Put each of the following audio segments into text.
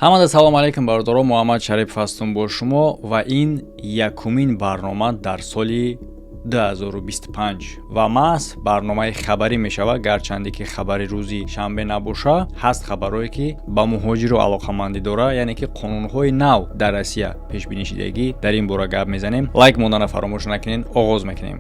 Ҳамада салом алейкум, бародаро! Муҳаммад Шарипов ҳастум бо шумо ва ин якумин барнома дар соли 2025 ва маҳз барномаи хабарӣ мешавад. Гарчанде ки хабари рӯзи шанбе набоша, ҳаст хабарҳое, ки ба муҳоҷиру алоқамандӣ дора, яъне ки қонунҳои нав дар Россия пешбинӣ шидагӣ. Дар ин бора гап мезанем. Лайк мондана фаромӯш накунед. Оғоз мекунем.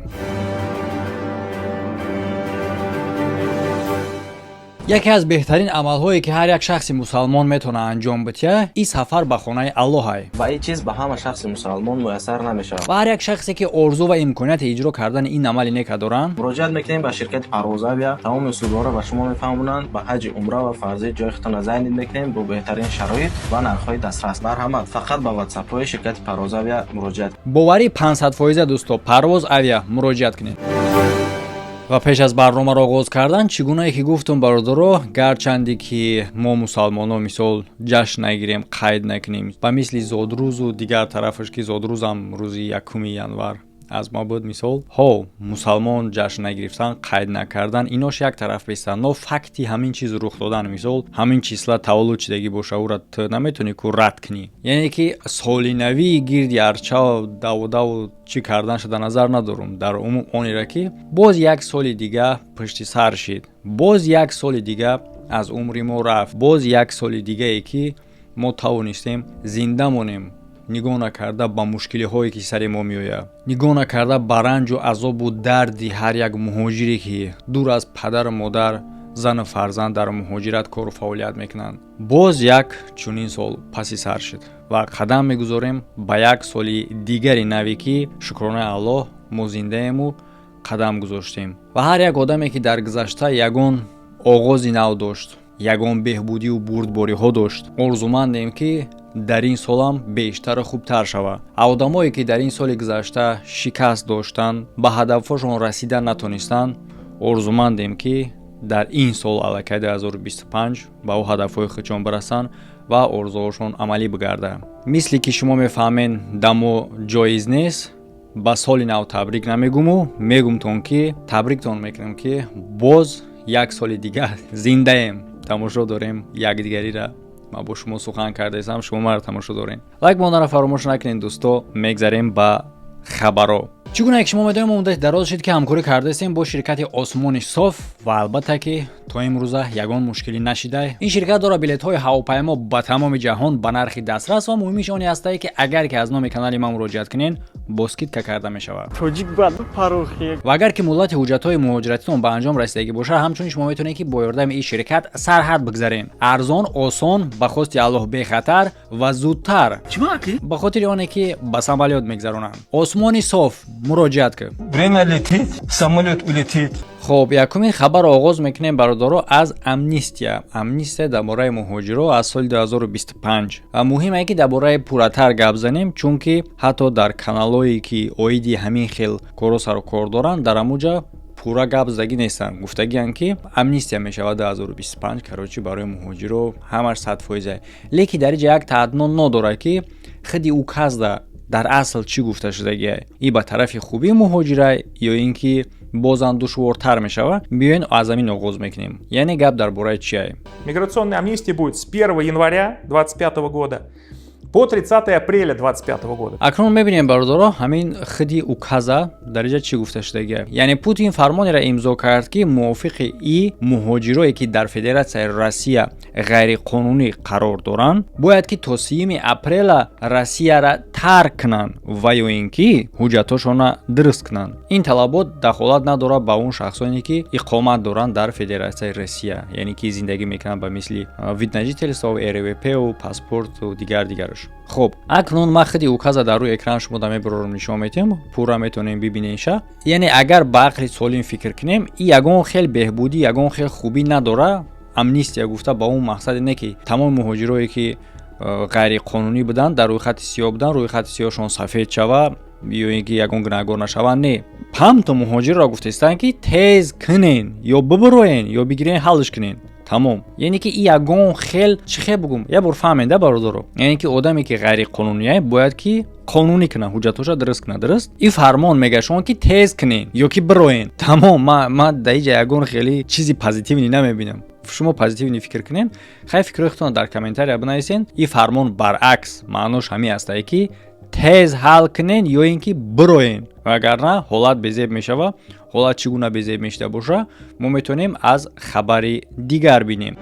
Яке аз беҳтарин амалҳое, ки ҳар як шахси мусалмон метавонад анҷом бития, ин сафар ба хонаи Аллоҳай. Ва ин чиз ба ҳама шахси мусалмон муяссар намешавад. Ва ҳар як шахсе, ки орзу ва имконияти иҷро кардани ин амали нека доранд, муроҷиат мекунем ба ширкати Парвозавия. Тамоми усулҳоро ба шумо мефаҳмонанд. Ба ҳаҷи, умра ва фарзӣ ҷои худтонро зайнид мекунем бо беҳтарин шароит ва нархҳои дастрас. Марҳамат, фақат ба ватсапҳои ширкати Парвозавия муроҷиат. Боварӣ 500%, дӯсто, Парвоз Авиа муроҷиат кунед. Ва пеш аз барномаро оғоз кардан, чӣ гунае ки гуфтум, бародаро, гарчанде ки мо мусалмонҳо, мисол, ҷашн нагирем, қайд накунем ба мисли зодрӯзу дигар тарафаш, ки зодрӯзам рӯзи 1 январ аз ма буд, мисол, ҳо, мусалмон ҷашн нагирифтан, қайд накардан, инош як тараф бестан, но факти ҳамин чиз рух додан, мисол, ҳамин числа таваллуд шидагӣ боша, ӯра ту наметавонӣ ку рад кунӣ. Яъне ки соли навии гирди арча давудаву чӣ кардан шуда назар надорум. Дар умум онеро, ки боз як соли дига пушти сар шид, боз як соли дига аз умри мо рафт, боз як соли дигае, ки мо тавонистем зинда монем, нигоҳ накарда ба мушкилиҳое, ки сари мо меояд, нигоҳ накарда ба ранҷу азобу дарди ҳар як муҳоҷире, ки дур аз падару модар, зану фарзанд дар муҳоҷират кору фаъолият мекунанд. Боз як чунин сол паси сар шуд ва қадам мегузорем ба як соли дигари наве, ки шукронаи Аллоҳ, мо зиндаему қадам гузоштем. Ва ҳар як одаме, ки дар гузашта ягон оғози нав дошт, ягон беҳбудиву бурдбориҳо дошт, орзумандем, ки дар ин солам бештару хубтар шавад. А одамое, ки дар ин соли гузашта шикаст доштанд, ба ҳадафҳошон расида натонистанд, орзумандем, ки дар ин сол аллакай 2025 ба ӯ ҳадафҳои худшон бирасанд ва орзуҳошон амалӣ бигардад. Мисле ки шумо мефаҳмед, дамо ҷоиз нест, ба соли нав табрик намегуму мегумтон, ки табриктон мекунам, ки боз як соли дигар зиндаем, тамошо дорем якдигарира. Ман бо шумо сухан кардаистам, шумо маро тамошо дорем. Лайк монданро фаромӯш накунед, дӯсто. Мегзарем ба хабаро. Чӣ гуна ки шумо медонем, мо муддати дароз шуд, ки ҳамкорӣ кардаистем бо ширкати Осмони Соф ва албатта ки то имрӯза ягон мушкилӣ нашида. Ин ширкат дорад билетҳои ҳавопаймо ба тамоми ҷаҳон ба нархи дастрас ва муҳимиш оне ҳастае, ки агар ки аз номи канали ман муроҷиат кунед, бо скидка карда мешавад. Тоҷик бояд парохи. Ва агар ки муҳлати ҳуҷҷатҳои муҳоҷиратитон ба анҷом расидагӣ бошад, ҳамчунин шумо метавонед, ки бо ёрдами ин ширкат сарҳад бигзарен. Арзон, осон, ба хости Аллоҳ, бехатар ва зудтар, ба хотири оне ки ба самолёт мегзаронанд. Осмони Соф муроҷиат кун. Время летит, самолет улетит. Хоб, якумин хабарро оғоз мекунем, бародаро, аз амнистия. Амнистия дар бораи муҳоҷиро аз соли 2025. Ва муҳиме, ки дар бораи пурратар гап занем, чунки ҳатто дар каналҳое, ки оиди ҳамин хел корҳо сару кор доранд, дар ҳамуҷа пурра гап задагӣ нестанд. Гуфтагианд, ки амнистия мешавад 2025, короче, барои муҳоҷиро ҳамаш 100%. Лекин дар инҷа як таъдно нодорад, ки худи указда дар асл чӣ гуфта шудагия: и ба тарафи хубии муҳоҷира ё ин ки бозам душвортар мешавад. Биёен, аз ҳамин оғоз мекунем. Яъне гап дар бораи чие? Миграционная амнистия будет с 1 января 2025 года по 30 апреля 2025 года. Акнун мебинем, бародаро, ҳамин худи указа дар инҷа чӣ гуфта шудагия. Яъне Путин фармонеро имзо кард, ки мувофиқи и муҳоҷирое, ки дар Федератсияи Россия ғайриқонунӣ қарор доранд, бояд ки то 30 апрела Россияра тарк кунанд ва ё ин ки ҳуҷҷатҳошонро дуруст кунанд. Ин талабот дахолат надорад ба он шахсоне, ки иқомат доранд дар Федератсияи Россия, яъне ки зиндагӣ мекунанд, ба мисли вид на жительство, РВПу паспорту дигар дигараш. Хуб, акнун ман худи указа дар рӯи экран шумо да мебарорам, нишон метиҳам, пурра метавонем бибинеша. Яъне агар ба ақли солим фикр кунем, и ягон хел беҳбудӣ, ягон хел хубӣ надора. Амнистия гуфта ба он мақсаде не, ки тамоми муҳоҷирое, ки ғайриқонунӣ буданд, дар рӯйхати сиёҳ буданд, рӯйхати сиёҳшон сафед шава ё ин ки ягон гунаҳгор нашаванд. Не, ҳамто муҳоҷирро гуфтаистанд, ки тез кунен, ё бибуроен, ё бигирен, ҳаллш кунен, тамом. Яъне ки и ягон хел, чӣ хел бугум, як бор фаҳмеда, бародаро, яъне ки одаме, ки ғайриқонуние, бояд ки қонунӣ кунад, ҳуҷҷатҳоша дуруст кунад. Дуруст, и фармон мегашон, ки тез кунен ё ки бироен, тамом. Ма дар иҷа ягон хеле чизи позитивный намебинам. Шумо позитивный фикр кунем. Хай, фикрҳои худтон дар комментария бинависен. И фармон баръакс маънош ҳамин астае, ки тез ҳал кунен ё ин ки бироен, вагарна ҳолат безеб мешава. Ҳолат чӣ гуна безеб мешуда боша, мо метавонем аз хабари дигар бинем.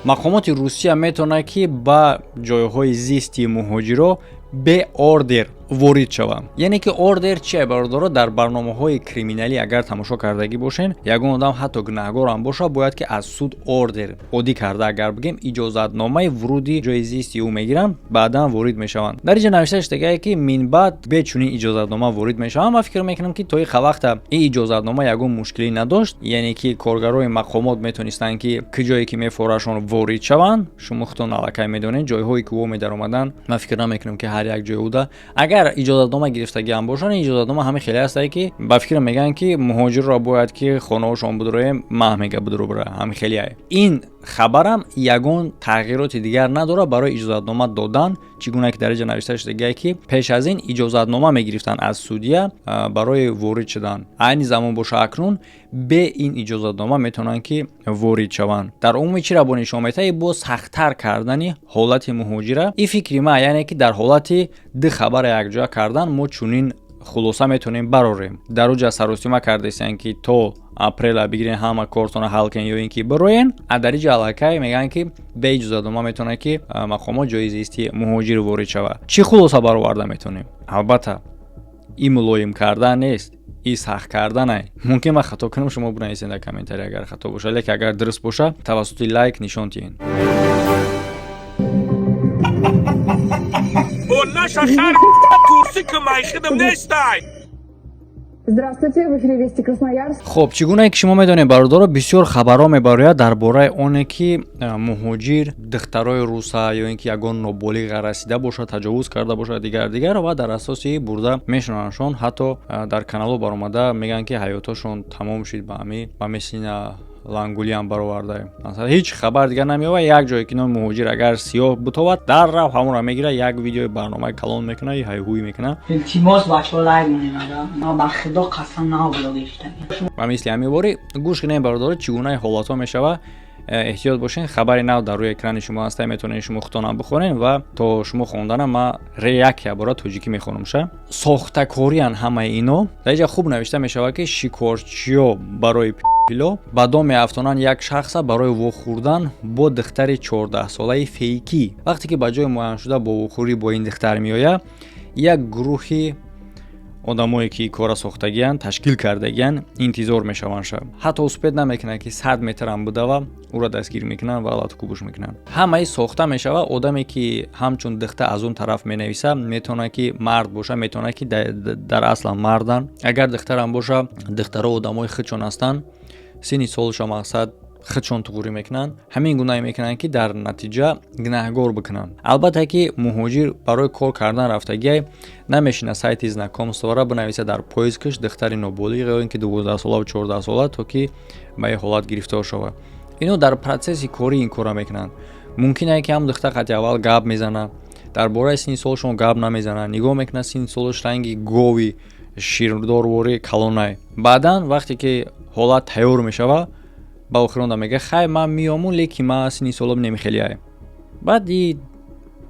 Мақомоти Русия метавонад, ки ба ҷойҳои зисти муҳоҷиро бе ордер ворид шаванд. Яъне ки ордер чие, бародаро? Дар барномаҳои криминалӣ агар тамошо кардагӣ бошен, ягон одам, ҳатто гунаҳгорам боша, бояд ки аз суд ордер, оддӣ карда агар бигем, иҷозатномаи вуруди ҷои зисти ӯ мегиранд, баъдан ворид мешаванд. Дар инҷа навишта шудагае, ки минбаъд бе чунин иҷозатнома ворид мешаванд. Ман фикр мекунам, ки то ин вақта ин иҷозатнома ягон мушкилӣ надошт, яъне ки коргарои мақомот метонистанд, ки ки ҷое ки мефорашон ворид шаванд. Шумо худтон аллакай медонед, ҷойҳое ки во медаромаданд, ман фикр намекунам, ки ҳар як ҷой буда. Агар иҷозатнома гирифтагиам бошанд, иҷозатнома ҳамин хеле ҳастае, ки ба фикрам мегӯянд, ки муҳоҷирро бояд ки хонаҳошон будроем, маҳ мега будро бира, ҳамин хеле. Ин хабарам ягон тағйироти дигар надорад барои иҷозатнома додан. Чӣ гуна ки дар инҷа навишта шудагие, ки пеш аз ин иҷозатнома мегирифтанд аз судья барои ворид шудан, айни замон боша, акнун бе ин иҷозатнома метавонанд, ки ворид шаванд. Дар умуми чиро бо нишон метаҳад? Бо сахттар кардани ҳолати муҳоҷира. И фикри ман, яъне ки дар ҳолати ду хабара якҷоя кардан мо чунин хулоса метавонем барорем. Дар уҷа саросима кардесиянд, ки то апрела бигирен, ҳама кортона ҳал кунен ё ин ки бироен, а дар иҷа аллакай мегӯянд, ки бе иҷозатнома метавонад, ки мақомот ҷои зисти муҳоҷир ворид шавад. Чӣ хулоса бароварда метавонем? Албатта, и мулоим кардан нест, и сахт карданай. Мумкин ман хато кунам, шумо бинависед дар комментария, агар хато боша, лекин агар дуруст боша, тавассути лайк нишон диҳед. Наша хар турси ки майхидам нестай. Здравствуйте, в эфире «Вести Красноярск». Хуб, чӣ гунае ки шумо медонед, бародаро, бисёр хабарҳо мебарояд дар бораи оне, ки муҳоҷир духтарои руса ё ин ки ягон ноболиға расида бошад, таҷовуз карда бошад, дигар дигар, ва дар асоси бурда мешунавандшон. Ҳатто дар каналҳо баромада мегӯянд, ки ҳаётошон тамом шид ба ҳами ба мисли лангулиам бароварда. Масалан, ҳеҷ хабар дигар намеёвад. Як ҷое ки номи муҳоҷир агар сиёҳ бутобад, дар рафт ҳамонро мегирад, як видеои барномаи калон мекунад, ҳайҳуй мекунад. Илтимос, бачаҳо, лайк монед. Ба худо қасам, наобило гирифтам. Ва мисли ҳамин бори гӯш кунем, бародаро, чӣ гунаи ҳолатҳо мешавад. Эҳтиёт бошед. Хабари нав дар рӯи экрани шумо ҳаста, метавонед шумо худтонам бихонед ва то шумо хонданам ма як ябора тоҷикӣ мехонамша. Сохтакориан ҳамаи ино. Дар инҷа хуб навишта мешавад, ки шикорчиё барои пило ба дом меафтонанд як шахса барои вохӯрдан бо духтари 14-солаи фейкӣ. Вақте ки ба ҷои муайяншуда бо вохӯрӣ бо ин духтар меояд, як гурӯҳи одамое ки кора сохтагиянд, ташкил кардагиянд, интизор мешаванд. Ша ҳатто успеть намекунад, ки 100 метрам будава, ӯро дастгир мекунанд ва латукубуш мекунанд. Ҳамаи сохта мешавад. Одаме ки ҳамчун духта аз он тараф менависа, метавонад, ки мард боша, метавонад, ки дар аслам марданд. Агар духтарам боша, духтаро одамои худшон ҳастанд, синни солша мақсад худшон туғурӣ мекунанд. Ҳамин гунае мекунанд, ки дар натиҷа гунаҳгор бикунанд. Албатта, ки муҳоҷир барои кор кардан рафтагиай, намешина сайти знакомствора бинависа дар поискаш духтари ноболиғ ё ин ки 12-солаву 14-сола, то ки ба ин ҳолат гирифтор шавад. Ино дар процесси корӣ ин корро мекунанд. Мумкин ае, ки ҳам духтар қати аввал гап мезанад, дар бораи синни солшон гап намезанад, нигоҳ мекунад, синни солаш ранги гови ширдорворӣ калонай. Баъдан вақте ки ҳолат тайёр мешавад, ба охиронда мега: «Хай, ман меому, лекин ман синни солом немихелияй». Баъд и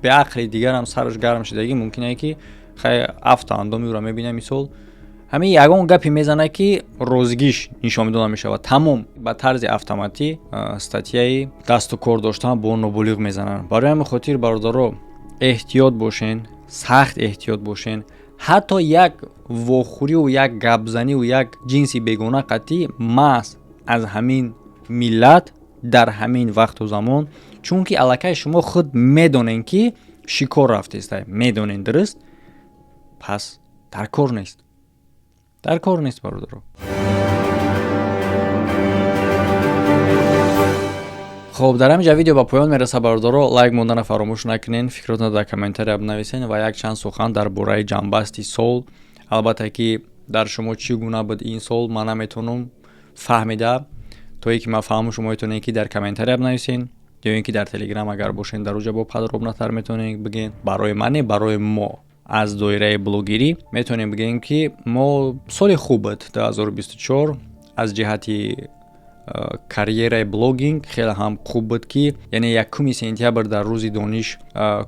беақли дигарам сараш гарм шудагӣ, мумкин ки хай афту андоми ӯро мебинам, мисол, ҳамин ягон гапе мезанад, ки розигиш нишон медода мешавад. Тамом, ба тарзи автоматӣ статьяи дасту кор доштан бо ноболиғ мезананд. Барои ҳамин хотир, бародаро, эҳтиёт бошен, сахт эҳтиёт бошен. Ҳатто як вохӯриву як гапзаниву як ҷинси бегона қатъӣ маҳз аз ҳамин миллат дар ҳамин вақту замон, чунки аллакай шумо худ медонед, ки шикор рафтеста, медонед, дуруст? Пас дар кор нест, дар кор нест, бародаро. Хоб, дар ҳамин ҷа видео ба поён мерасад. Бародаро, лайк мондана фаромӯш накунед, фикротонро дар комментария бинависед ва як чанд сухан дар бораи ҷамъбасти сол. Албатта, ки дар шумо чӣ гуна буд ин сол, ман наметавонам фаҳмида. То е ки ман фаҳму, шумо метавонед, ки дар комментария бинависед ё ин ки дар Телеграм агар бошед, дар уҷа бо подробнотар метавонед бигӯед. Барои мане, барои мо аз доираи блогерӣ метавонем бигӯем, ки мо соли хуб буд 2024 аз ҷиҳати Карьераи блогинг хеле ҳам хуб буд, ки яъне 1 сентябр дар Рӯзи дониш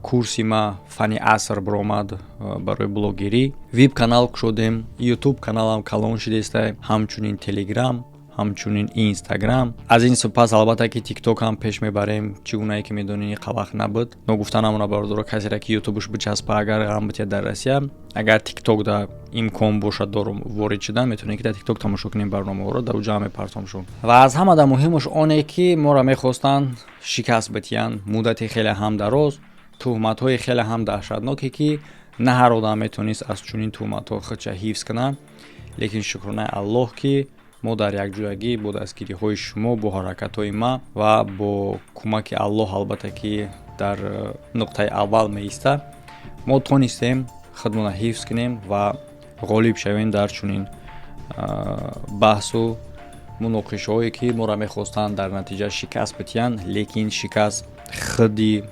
курси ма «Фани аср» биромад барои блогерӣ. Вип канал кушодем, Ютуб каналам калон шидеста, ҳамчунин Телеграм, ҳамчунин Инстаграм. Аз ин сипас, албатта, ки Тикток ҳам пеш мебарем. Чӣ гунае ки медонӣ, қавақ набуд. Ногуфта намона, бародаро, касере ки Ютубш бичаспа, агар ғам битиҳад дар Россия, агар Тикток да имкон бошад дорум ворид шудан, метавонед, ки дар Тикток тамошо кунем барномаҳоро, дар уҷа мепартомшон. Ва аз ҳамада муҳимаш оне, ки моро мехостанд шикаст битиҳанд муддати хеле ҳам дароз, туҳматҳои хеле ҳам даҳшатноке, ки на ҳар одам метавонист аз чунин туҳматҳо худша ҳифз кунад. Лекин шукронаи Аллоҳ, ки мо дар якҷоягӣ бо дастгириҳои шумо, бо ҳаракатҳои ма ва бо кӯмаки Аллоҳ, албатта, ки дар нуқтаи аввал меиста, мо тонистем худмона ҳифз кунем ва ғолиб шавем дар чунин баҳсу муноқишаҳое, ки моро мехостанд дар натиҷа шикаст битиҳанд. Лекин шикаст худи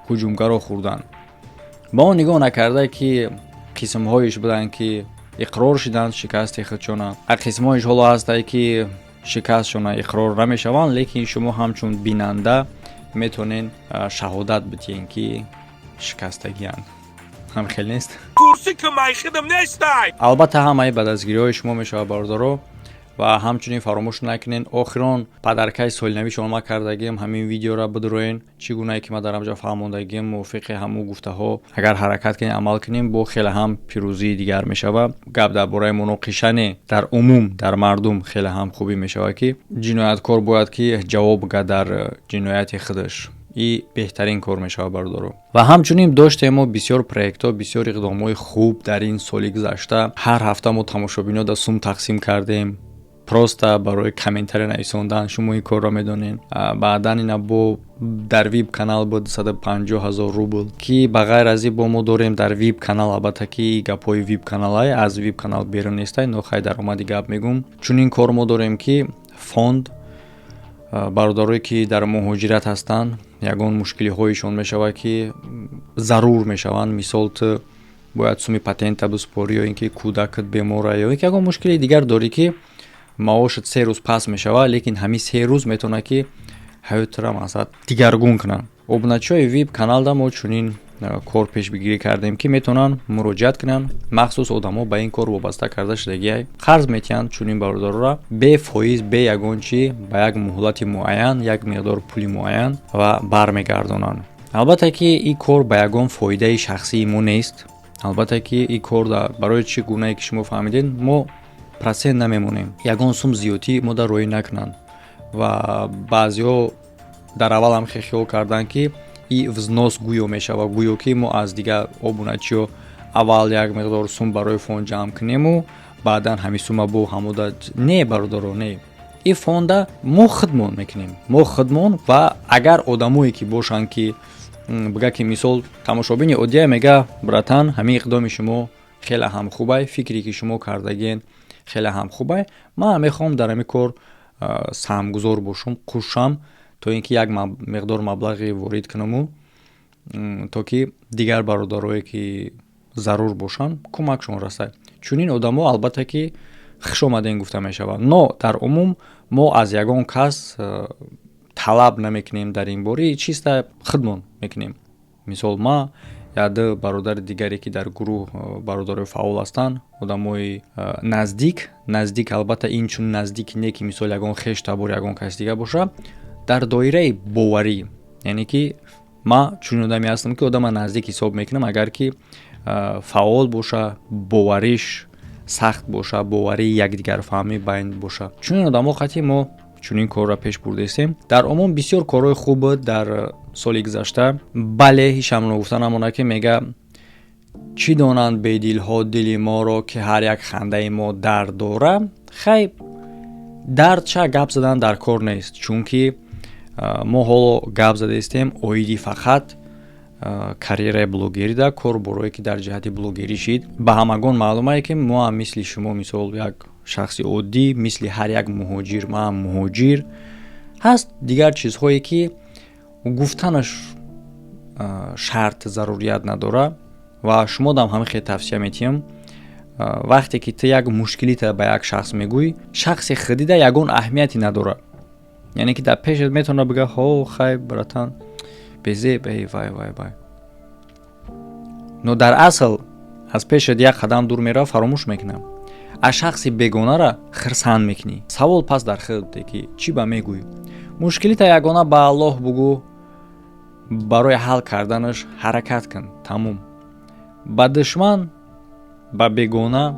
ҳуҷумгаро хӯрданд. Ба он нигоҳ накарда, ки қисмҳоеш буданд, ки иқрор шиданд шикасти худшона, а қисмҳоеш ҳоло ҳастае, ки шикастшона иқрор намешаванд, лекин шумо ҳамчун бинанда метавонед шаҳодат бидиҳед, ки шикастагианд. Ҳам хел нест? Курси ки майхидам нестай. Албатта, ҳамаи ба дастгириҳои шумо мешавад, бародаро. Ва ҳамчунин фаромӯш накунед, охирон подаркаи солинавӣ шумо ма кардагим, ҳамин видеоро бидуроен. Чӣ гунае ки ма дар ҳамҷа фаҳмондагим, мувофиқи ҳамун гуфтаҳо агар ҳаракат кунем, амал кунем, бо хеле ҳам пирӯзии дигар мешавад. Гап дар бораи муноқиша не, дар умум дар мардум хеле ҳам хубӣ мешавад, ки ҷинояткор бояд ки ҷавоб га дар ҷинояти худаш, и беҳтарин кор мешавад, бародаро. Ва ҳамчунин доштем мо бисёр проектҳо, бисёр иқдомҳои хуб дар ин соли гузашта. Ҳар ҳафта мо тамошобино да сум тақсим кардем, просто барои комментария нависондан. Шумо ин корро медонед. Баъдан ина бо дар вип канал буд 150 000 рубл, ки ба ғайр аз ин бо мо дорем дар вип канал. Албатта, ки гапҳои вип каналай аз вип канал берун нестай, но хай, даромади гап мегум. Чунин кор мо дорем, ки фонд бародарое, ки дар муҳоҷират ҳастанд, ягон мушкилиҳоешон мешавад, ки зарур мешаванд, мисол, ту бояд суми патента биспорӣ ё ин ки кӯдакат бемора, ё ин ки ягон мушкили дигар дорӣ, ки маошат 3 рӯз пас мешавад, лекин ҳамин 3 рӯз метавонад, ки ҳаётро масалан дигаргун кунанд. Обуначиҳои вип каналда мо чунин кор пешбигирӣ кардем, ки метавонанд муроҷиат кунанд. Махсус одамо ба ин кор вобаста карда шудагиай, қарз метиҳанд чунин бародарора бефоиз, бе ягон чӣ, ба як муҳлати муайян, як миқдор пули муайян ва бармегардонанд. Албатта, ки ин кор ба ягон фоидаи шахсии мо нест. Албатта, ки ин кор барои чӣ гунае ки шумо фаҳмидед, мо процент намемонем, ягон сум зиёдтӣ мо дар роҳӣ накунанд. Ва баъзеҳо дар аввал ҳам хел хиёл карданд, ки и взнос гӯё мешавад, гӯё ки мо аз дигар обуначиҳо аввал як миқдор сум барои фонд ҷамъ кунему, баъдан ҳамин сума бо ҳамуда. Не, бародаро, не, ин фонда мо худмон мекунем, мо худмон. Ва агар одамое ки бошанд, ки бигӯяд, ки мисол тамошобини оддия мега: «Братан, ҳамин иқдоми шумо хеле ҳам хубай, фикре ки шумо кардагиен хеле ҳам хубай, ман мехоҳам дар ҳамин кор саҳмгузор бошам, кӯшам, то ин ки як миқдор маблағе ворид кунаму, то ки дигар бародарое, ки зарур бошанд, кӯмакшон расад». Чунин одамо, албатта, ки хушомаден гуфта мешавад. Но дар умум мо аз ягон кас талаб намекунем дар ин бори, чиста худмон мекунем. Мисол, ма, яду бародари дигаре, ки дар гурӯҳ бародарои фаъол ҳастанд, одамои наздик наздик, албатта, ин чун наздики не, ки мисол ягон хеш табор, ягон каси дигар боша, дар доираи боварӣ. Яъне ки ма чунин одаме ҳастам, ки одама наздик ҳисоб мекунам, агар ки фаъол боша, бовариш сахт боша, боварии якдигарфаҳмӣ байн боша. Чунин одамо қатъи мо чунин корро пеш бурдаистем. Дар умум бисёр корҳои хуб буд дар соли гузашта. Бале, ҳечам ногуфта намонад, ки мега: «Чӣ донанд бедилҳо дили моро, ки ҳар як хандаи мо дард дора». Хай, дардша гап задан дар кор нест, чунки мо ҳоло гап задаистем оиди фақат карьераи блогерида, корборое, ки дар ҷиҳати блогерӣ шид. Ба ҳамагон маълумае, ки мо ҳам мисли шумо, мисол, як шахси оддӣ, мисли ҳар як муҳоҷир, ман ҳам муҳоҷир ҳаст. Дигар чизҳое, ки гуфтанаш шарт зарурият надорад. Ва шумодам ҳамин хел тавсия метиҳам: вақте ки ту як мушкилита ба як шахс мегӯӣ, шахси худида ягон аҳамияте надорад. Яъне ки дар пешат метавона бига: «Ҳо, хай, братан, безеб, эй, вай, вай, вай», но дар асл аз пешат як қадам дур мерава, фаромӯш мекунам. Аз шахси бегонара хирсанд мекунӣ. Савол пас дар худ, ки чӣ ба мегӯӣ? Мушкилита ягона ба Аллоҳ бугӯ, барои ҳал карданаш ҳаракат кун, тамом. Ба душман, ба бегона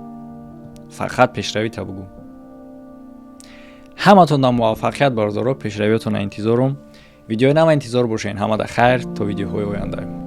фақат пешравита бугӯ. Ҳаматон дар муваффақият, бародаро, пешравиётона интизорум. Видеои нава интизор бошед. Ҳамада хайр, то видеоҳои оянда.